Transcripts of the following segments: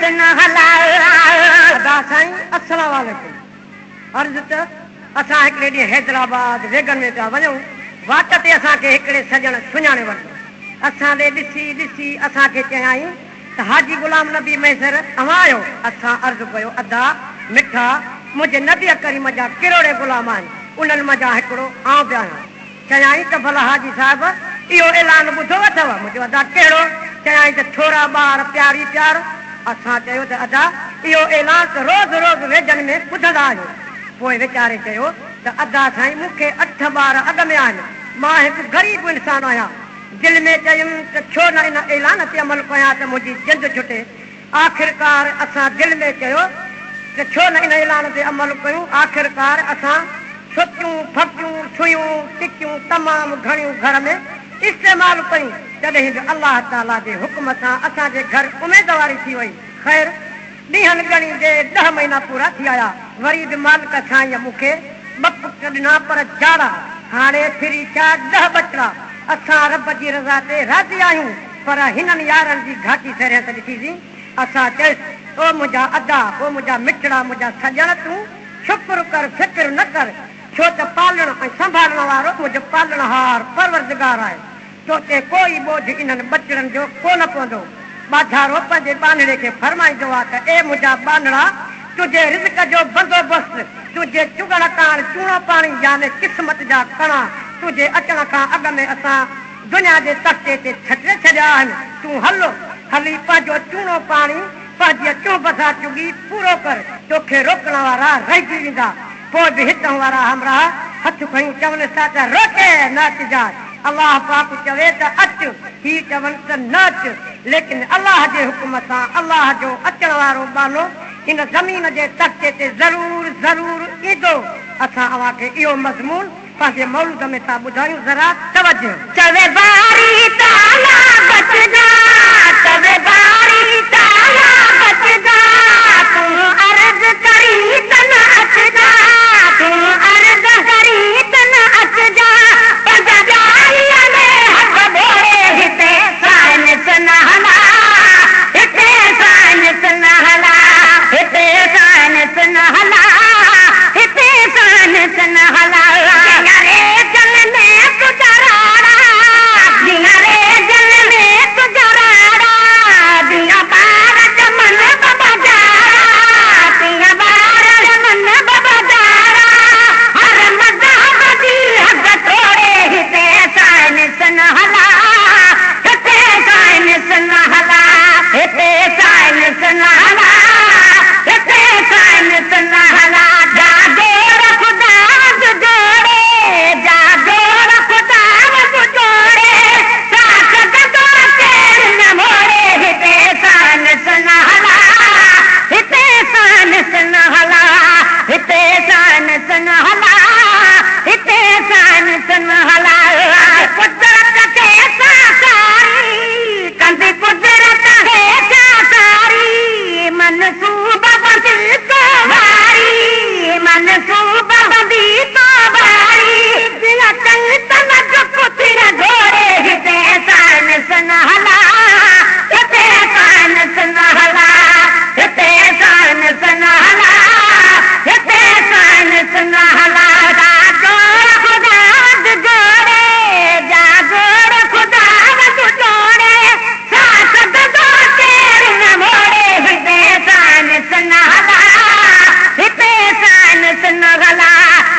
نه هلا. ادا سائين السلام عليڪم عرض ته اسان هڪڙي ڏينهن حيدرآباد ويگن ۾ پيا وڃون واٽ تي اسان کي هڪڙي سڄڻ سڃاڻي ورتو اسان ڏي ڏسي ڏسي اسان کي چيائين ته حاجي غلام نبي مهيسر اوهان آهيو؟ اسان عرض ڪيو ادا مٺا منهنجي نبي ڪريم جا ڪروڙين غلام آهن انهن منجهان هڪڙو آئون به آهيان. چيائين ته ڀلا حاجي صاحب اهو اعلان ٻڌو اٿو؟ مون چيو ادا ڪهڙو؟ چيائين ته ٿورا ٻار پياري پيار. اسان چيو ته ادا اهو اعلان ته روز روز ويجهن ۾ ٻڌندا آهيون. پوء ويچاري چيو ته ادا سائين مون کي اٺ ٻار اڳ ۾ آهن، مان هڪ غريب انسان آهيان. دل ۾ چيم ته ڇو نه ان اعلان تي عمل ڪيان ته منهنجي جند ڇٽي. آخرڪار اسان دل ۾ چيو ته ڇو نه ان اعلان تي عمل ڪيون. آخرڪار اسان ستيون، ڦڪيون، سوئيون، ٽڪيون تمام گهڻيون گهر ۾ استعمال ڪيون. تڏهن به الله تعاليٰ جي حڪم سان اسان جي گهر اميدواري ٿي وئي. خير! ڏينهن ڳڻيندي ڏهه مهينا پورا ٿي آيا. وري به مالڪ سائينء مون کي ٻه پٽ ڏنا پر جاڙا. هاڻي ڦري ٿيا ڏهه ٻچڙا. اسان رب جي رضا تي راضي آهيون. پر هنن يارن جي گهاٽي سرهيت ڏٺيسين. اسان چيس، او منهنجا ادا، او منهنجا مٺڙا، منهنجا سڄڻ، تون شڪر ڪر، فڪر نه ڪر، ڇو ته پالڻ ۽ سنڀالڻ وارو منهنجو پالڻهار پروردگار آهي. تو تي ڪو ئي ٻوجهه انهن ٻچڙن جو ڪو نه پوندو. ٻاجهارو پنهنجي ٻانهڙي کي فرمائيندو آ ته اي منهنجا ٻانهڙا! تنهنجي رزق جو بندوبست، تنهنجي چڳڻ ڪاڻ چوڻو پاڻي يعني قسمت جا ڪڻا تنهنجي اچڻ کان اڳ ۾ اسان دنيا جي تختي تي ڇٽي ڇڏيا آهن، تون هل، هلي پنهنجو چوڻو پاڻي پنهنجيء چهنب سان چڳي پورو ڪر، توکي روڪڻ وارا رهجي ويندا. پوء به هتئون وارا همراهه هٿ کڻي چونس ٿا ته روڪي نه اچجانء. الله پاڪ چوي ته اچ، هي چون ته نه اچ. ليڪن الله جي حڪم سان الله جو اچڻ وارو ٻانهو هن زمين جي تختي تي ضرور ضرور ايندو. اسان اوهان کي اهو مضمون پنهنجي مولود ۾ ٿا ٻڌايون ذرا توجه. چوي باري تعاليٰ بچجان، چوي باري تعاليٰ بچجان، تون عرض ڪرين ته نه اچجان، تون عرض ڪرين ته نه اچجان، پنهنجا ڄاريء ۾ هٿ ٻوڙي هتي سائنس نه هلا، هتي سائنس نه هلا، هتي سائنس نه هلا. هتي سانس نه هلا. جيئن ريجن ۾ تنهنجا راڙا، جيئن ريجن ۾ تنهنجا راڙا، جيئن ٻار ڄمن بابا جاڙا، تيئن ٻار ڄمن بابا جاڙا، هر مذهب جي حد ٽوڙي هتي سائنس نه هلا، هتي سائنس نه هلا، هتي سائنس نه هلا. هتي سائنس نه هلا. جا جوڙ خدا جو جوڙي، جا جوڙ خدا جو جوڙي، سا سگهندو ڪير نه موڙي. هتي سائنس نه هلا، هتي سائنس نه هلا، هتي سائنس نه هلا، هتي سائنس نه هلا. قدرت کي سا ساري ڪندي قدرت کي سا ساري. منصوبه بندي تو واري، منصوبه بندي تو واري، جيئن چيتن جو پتر گهوڙي هتي سائنس نه هلا، هتي سائنس نه هلا، هتي سائنس نه هلا، هتي سائنس نه هلا. جا جوڙ خدا وٽ جوڙي، جا جوڙ خدا وٽ جوڙي، سا سگهندو ڪير نه موڙي، هتي سائنس نه هلا، هتي سائنس نه هلا،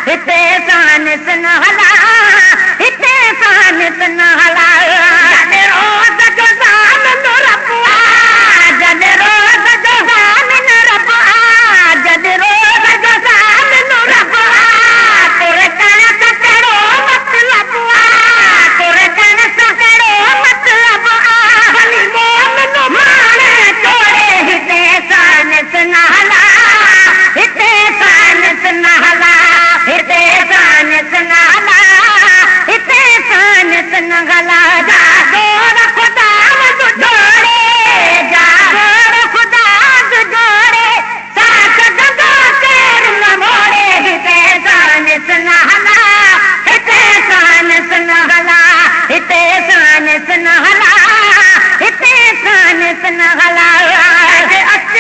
هتي سائنس نه هلا، هتي سائنس نه هلا. جڏهن روز جو ضامن رب آ، جڏهن روز جو ضامن رب آ، جڏهن روز جو ضامن رب آ، ترڪڻ سان ڪهڙو مطلب آ، ترڪڻ سان ڪهڙو مطلب آ، ڀلي مومن ماڻ ٽوڙي، هتي سائنس نه هلا، هتي سائنس نه هلا، هتي سائنس نه هلا، هتي سائنس نه هلا. جا جوڙ خدا جو جوڙي، جا جوڙ خدا جو جوڙي، سا سگهندو ڪير نه موڙي، هتي سائنس نه هلا، هتي سائنس نه هلا، هتي سائنس نه هلا، هتي سائنس نه هلا. اچ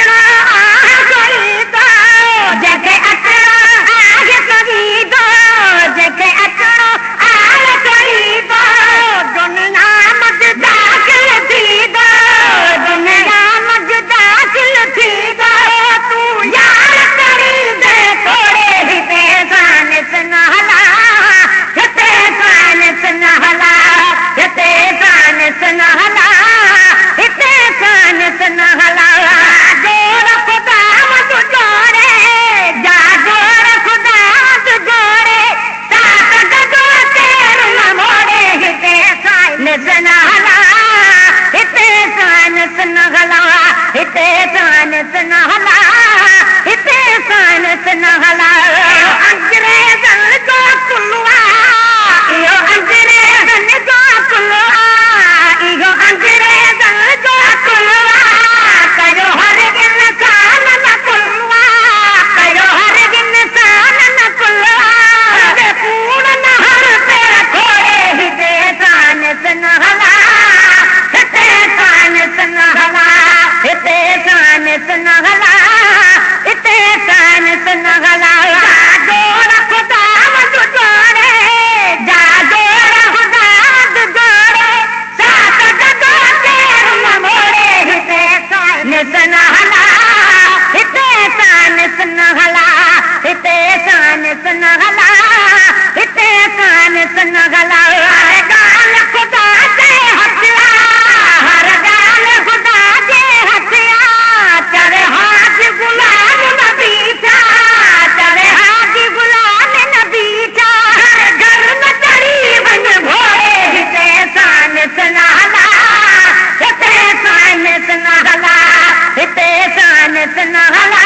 سائنس نه هلا، هتي سائنس نه هلا. اهو انگريزن جو عقل آ، اهو انگريزن جو عقل آ، اهو انگريزن جو عقل آ، ڪيو هر انسان نقل آ، ڪيو هر انسان نقل آ. ڪوڙ نه هر پير کوڙي، هتي سائنس نه هلا، هتي سائنس نه هلا، هتي سائنس نه هلا، هتي سائنس نه هلا. جا جوڙ خدا وند جوڙي، جا جوڙ خدا وند جوڙي، سا سگهندو ڪير نه موڙي، هتي سائنس نه هلا، هتي سائنس نه هلا، هتي سائنس نه هلا، هتي سائنس نه هلا. هر ڳالهه خدا جي هٿ آ، هر ڳالهه خدا جي هٿ آ، چوي حاجي غلام نبي ٿا، چوي حاجي غلام نبي ٿا، گهر گهر نه چڙهي وڃ گهوڙي، هتي سائنس نه هلا، هتي سائنس نه هلا، هتي سائنس نه هلا.